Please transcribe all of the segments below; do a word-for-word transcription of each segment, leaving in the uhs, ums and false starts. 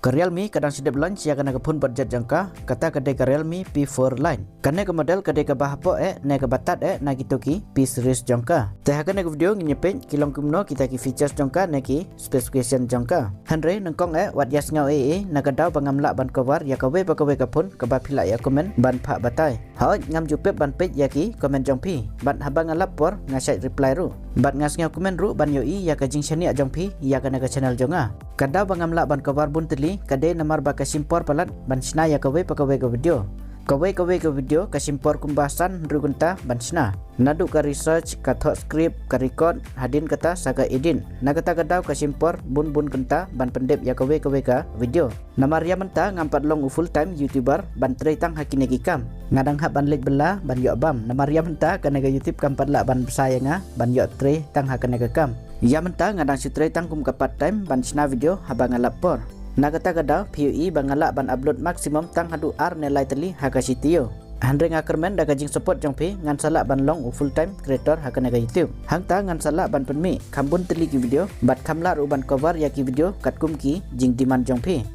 Ka Realme ka dang shu dep launch ïa kane ka phone budget jong ka, kata ka dei ka Realme P four Lite. Kane ka model ka dei kaba hapoh eh ne kaba tad eh na kito ki P series jong ka. Te ha kane ka video ngin ïa peit ki long kumno kita ki features jong ka ne ki specification jong ka. Hynrei nyngkong eh wat ïa sngew ei ei na ka daw ba ngam lah ban cover ïa kawei pa kawei ka phone kaba phi lah ïa comment ban phah batai. Hooid, ngam ju pep ban peit ïa ki comment jong phi. Bad haba nga lap por nga shait reply ruh. Bad nga sngew kmen ruh ban ïohi ïa ka jingshaniah jong phi ïa kane ka channel jong nga. Ka daw ba ngam lah ban cover bun tylli ka dei namar ba ka shim por palat ban shna ïa kawei pa kawei ka video. Kawei kawei ka video ka shim por kumba san hynriew kynta ban shna. Naduh ka research, ka thoh script, ka record, hadien kata sa ka edit. Na kata ka daw ka shim por bun bun kynta ban pyndep ïa kawei kawei ka video. Namar ïa mynta ngam pat long u full time YouTuber ban trei tang ha kine ki kam. Nga dang hap ban leit bylla ban ïoh bam. Namar ïa mynta kane ka YouTube kam pat lah ban bsa ïa nga ban ïoh trei tang ha kane ka kam. Ïa mynta nga dang shu trei tang kum ka part time ban shna video haba nga lap por. Na kata ka daw phi ïohi ba nga lah ban upload maximum tang haduh ar ne lai tylli ha ka shi taïew. Hynrei nga kyrmen da ka jingsupport jong phi ngan sa lah ban long u full time creator ha kane ka YouTube. Hangta ngan sa lah ban pynmih kham bun tylli ki video bad kham lah ruh ban cover ïa ki video katkum ki jingdemand jong phi.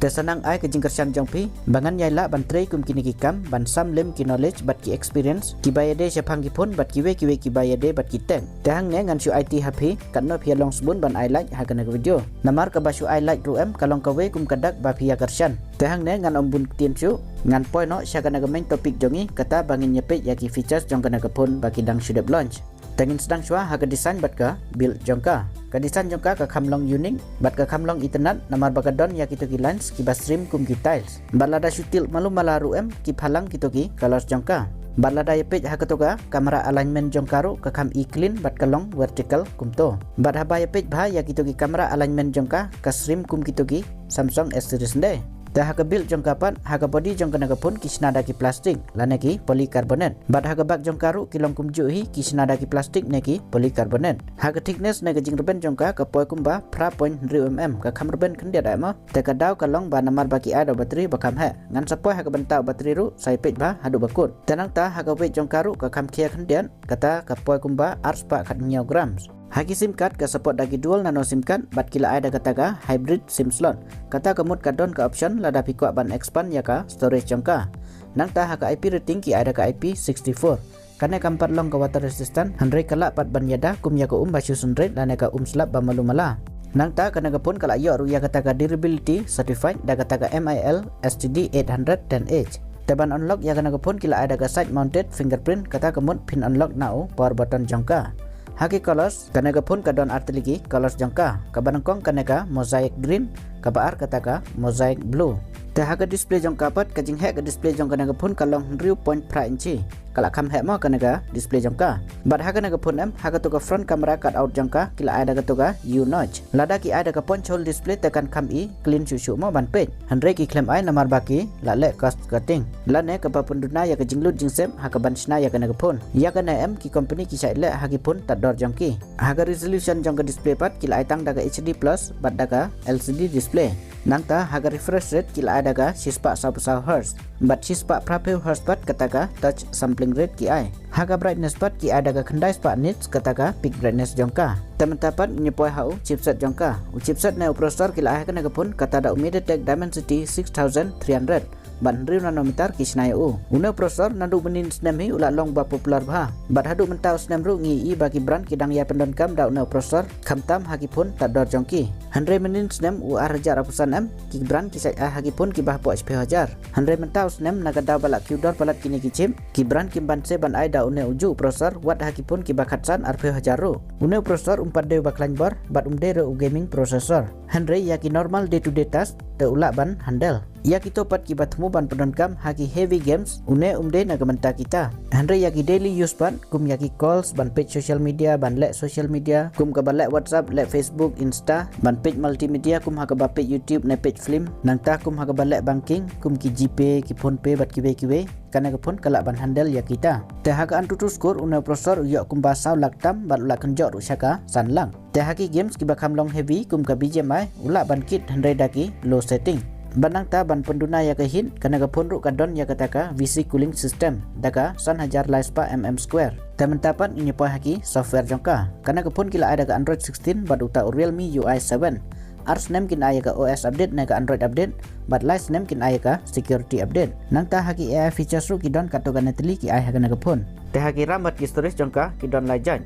Te sa nang ai ka jingkyrshan jong phi ba ngan ïai lah ban trei kum kine ki kam ban sam lem ki knowledge bad ki experience kiba ïadei shaphang ki phone bad kiwei kiwei kiba ïadei bad ki tech. Te hangne ngan shu aiti ha phi katno phi ïa long sbun ban ai like ha kane ka video. Namar kaba shu ai like ruh em ka long kawei kum ka dak ba phi ïa kyrshan. Te hangne ngan ym bun ktien shuh, ngan poi noh sha kane ka main topic jong ngi, kata ba ngin ïa peit ïa ki features jong kane ka phone ba ki dang shu dep launch. Te ngin sdang shuwa ha ka design bad ka build jong ka. Ka design jong ka ka kham long unique bad ka kham long itynnad namar ba ka don ïa kito ki lines kiba syriem kum ki tiles. Bad lada shu tilt malu mala ruh em ki phalang kito ki colors jong ka. Bad lada ïa peit ha kato ka camera alignment jong ka ruh ka kham i clean bad ka long vertical kumto. Bad haba ïa peit bha ïa kito ki camera alignment jong ka ka syriem kum kito ki Samsung S series ndei. Te ha ka build jong ka pat ha ka body jong kane ka phone ki shna da ki plastic lane ki polycarbonate. Bad ha ka back jong ka ruh ki long kumjuh hi ki shna da ki plastic ne ki polycarbonate. Ha ka thickness ne ka jingrben jong ka ka poi kumba phra point hynriew mm, ka kham rben khyndiat ai mo. Te ka daw ka long ba namar ba ki ai da u battery ba kham heh. Ngan sa poi ha ka bynta u battery ruh sa ïa peit bha haduh ba kut. Te nangta ha ka weight jong ka ruh ka kham khia khyndiat, kata ka poi kumba ar spah khathynñiew grams. Ha ki sim card ka support da ki dual nano sim card bad ki la ai da kata ka hybrid sim slot. Kata ka mut ka don ka option lada phi kwah ban expand ïa ka storage jong ka. Nangta ha ka I P rating ki ai da ka I P sixty-four. Kane kam pat long ka water resistant, hynrei ka lah pat ban ïada kum ïa ka um ba shu synrit lane ka um slap ba malu mala. Nangta kane ka phone ka la ïoh ruh ïa kata ka durability certified da kata ka M I L S T D eight hundred ten H. Te ban unlock ïa kane ka phone ki la ai da ka side mounted fingerprint, kata ka mut phin unlock na u power button jong ka. Ha ki colors, kane ka phone ka don ar tylli ki colors jong ka. Kaba nyngkong kane ka mosaic green, kaba ar kata ka mosaic blue. Te ha ka display jong ka pat, ka jingheh ka display jong kane ka phone ka long hynriew point phra inchi. Ka la kham heh mo kane ka display jong ka. Bad ha kane ka phone em, ha kato ka front camera cut out jong ka ki la ai da kato ka U notch. Lada ki ai da ka punch hole display te kan kham i clean shuh shuh mo ban peit. Hynrei ki khlem ai namar ba ki la leh cost cutting. Lane kaba pynduna ïa ka jinglut jingsep ha kaban shna ïa kane ka phone. Ïa kane em ki company ki shait leh ha ki phone tad dor jong ki. Ha ka resolution jong ka display pat ki la ai tang da ka H D plus bad da ka L C D display. Nangta ha ka refresh rate ki la ai da ka shispah sawphew saw hertz bad shispah phraphew hertz pat kata ka touch sampling rate ki ai. Ha ka brightness pat ki ai da ka khyndai spah nits kata ka peak brightness jong ka. Te mynta pat ngin ïa poi ha u chipset jong ka. U chipset ne u processor ki la ai ha kane ka phone kata da u MediaTek Dimensity six thousand three hundred. Bad hynriew nanometer ki shna ïa u. Une u processor naduh mynnin snem hi u la long ba popular bha. Bad haduh mynta u snem ruh ngi i ba ki brand ki dang ïa pyndonkam da une u processor khamtam ha ki phone tad dor jong ki. Hynrei mynnin snem u ar hajar arphew san em ki brand ki shait ai ha ki phone kiba hapoh shiphew hajar. Hynrei mynta u snem na ka daw ba la kiew dor palat kine ki chip, ki brand kim banse ban ai da une u juh u processor wat ha ki phone kiba khatsan arphew hajar ruh. Une u processor um pat dei uba khlaiñ bor bad um dei ruh u gaming processor. Hynrei ïa ki normal day to day task te u lah ban handle. Ïa kito pat kiba thmu ban pyndonkam ha ki heavy games, une um dei na ka bynta kita. Hynrei ïa ki daily use pat, kum ïa ki calls, ban peit social media, ban leh social media, kum kaba leh WhatsApp, leh Facebook, Insta, ban peit multimedia, kum ha kaba peit YouTube ne peit film, nangta kum ha kaba leh banking, kum ki GPay, ki PhonePe bad kiwei kiwei, kane ka phone ka lah ban handle ïa kita. Te ha ka AnTuTu score une u processor u ïoh kumba saw lak tam bad u lah kynjoh ruh sha ka san lak. Te ha ki games kiba kham long heavy kum ka BGMI u lah ban kit hynrei da ki low setting. Bad nangta ban pynduna ïa ka heat, kane ka phone ruh ka don ïa kata ka VC cooling system da ka san hajar lai spah mm square. Te mynta pat ngin ïa poi ha ki software jong ka. Kane ka phone ki la ai da ka Android sixteen bad uta u Realme U I seven. Ar snem kin ai ïa ka O S update ne ka Android update, bad lai snem kin ai ïa ka security update. Nangta ha ki A I features ruh ki don katto katne tylli ki ai ha kane ka phone. Te ha ki RAM bad ki storage jong ka ki don lai jait.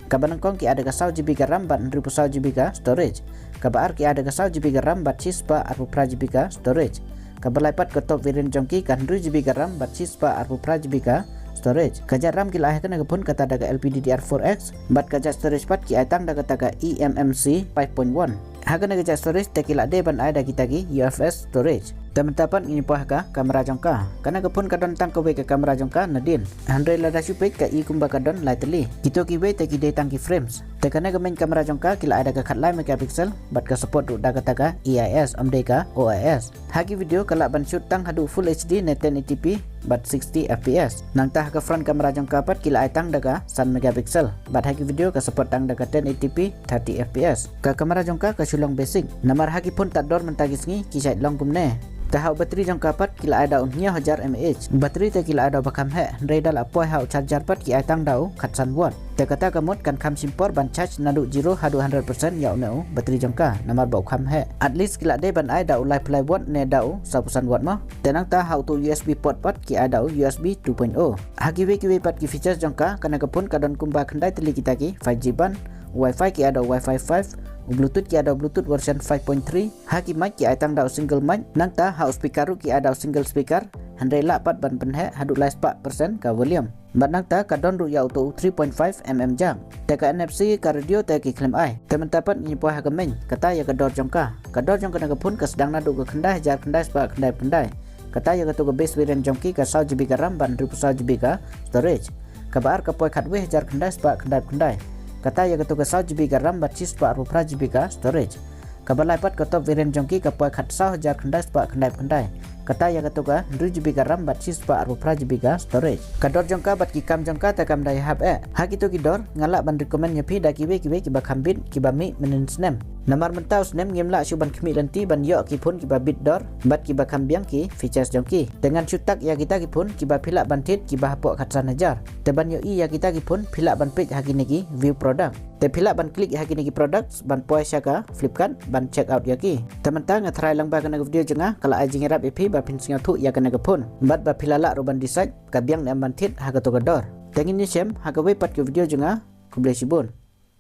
Kaba nyngkong ki ai da ka saw GB ka RAM bad hynriewphew saw GB ka storage. Kaba ar ki ai da ka saw GB ka RAM bad shispah arphew phra GB ka storage. Kaba lai pat ka top variant jong ki ka hynriew GB ka RAM bad shispah arphew phra GB ka storage. Ka jait RAM ki la ai ha kane ka phone kata da ka L P D D R four X, bad ka jait storage pat ki ai tang da kata ka E M M C five point one. Ha kane ka jait storage te ki la dei ban ai da kita ki U F S storage. Te mynta pat ngin ïa poi ha ka camera jong ka. Kane ka phone ka don tang kawei ka camera jong ka nadien. Hynrei lada shu peit ka i kumba ka don lai tylli. Kito kiwei te ki dei tang ki frames. Te kane ka main camera jong ka ki la ai da ka khatlai megapixel, bad ka support ruh da kata ka A I S, ym dei ka O I S. Ha ki video ka lah ban shoot tang haduh full H D ne ten eighty P bad sixty F P S. Nangta ha ka front camera jong ka pat ki la ai tang da ka san megapixel. Bad ha ki video ka support tang da ka ten eighty P thirty F P S. Ka camera jong ka ka shu long basic. Namar ha ki phone tad dor mynta ki sngi ki shait long kumne. Te ha u battery jong ka pat ki la ai da u hynñiew hajar mAh. Battery te ki la ai da u ba kham heh, hynrei da la poi ha u charger pat ki ai tang da u khatsan watt. Te kata ka mut kan kham shim por ban charge naduh zero haduh hundred percent ïa une u battery jong ka, namar ba u kham heh. At least ki la dei ban ai da u laiphew lai watt ne da u sawphew san watt mo. Te nangta ha uto U S B port pat ki ai da u U S B two point oh. Ha kiwei kiwei pat ki features jong ka, kane ka phone ka don kumba khyndai tylli kita ki five G band, Wi-Fi ki ai da u Wi-Fi five, u Bluetooth ki ai da u Bluetooth version five point three, ha ki mic ki ai tang da u single mic, nangta ha u speaker ruh ki ai da u single speaker, hynrei lah pat ban pynheh haduh lai spah percent ka volume. Bad nangta ka don ruh ïa uto u three point five mm jack. Te ka N F C ka radio te ki khlem ai. Te mynta pat ngin poi ha ka main, kata ïa ka dor jong ka. Ka dor jong kane ka phone ka sdang naduh ka khyndai hajar khyndai spah khyndaiphew khyndai. Kata ïa kato ka base variant jong ki ka saw GB ka RAM bad hynriewphew saw GB ka storage. Kaba ar ka poi khatwei hajar khyndai spah khyndaiphew khyndai. Kata ïa kato ka saw GB ka RAM bad shispah arphew phra GB ka storage. Kaba lai pat ka top variant jong ki ka poi khatsaw hajar khyndai spah khyndaiphew khyndai. Kata ïa kato ka hynriew GB ka RAM bad shispah arphew phra GB ka storage. Ka dor jong ka bad ki kam jong ka te kam dei hap eh. Ha kito ki dor nga lah ban recommend ïa phi da kiwei kiwei kiba kham bit, kiba mih mynnin snem. Namar mynta u snem ngim lah shuh ban khmih lynti ban ïoh ki phone kiba bit dor bad kiba kham biang ki features jong ki. Te ngan shu tag ïa kita ki phone kiba phi lah ban thied kiba hapoh khatsan hajar. Te ban ïohi ïa kita ki phone phi lah ban peit ha kine ki view product. Te phi lah ban click ha kine ki products ban poi sha ka Flipkart ban check out ïa ki. Te mynta nga tharai lang ba kane ka video jong nga ka la ai jingïarap ïa phi ba phin sngewthuh ïa kane ka phone. Bad ba phi la lah ruh ban decide ka biang ne em ban thied ha kato ka dor. Te ngin ïashem ha kawei pat ka video jong nga. Khublei shibun.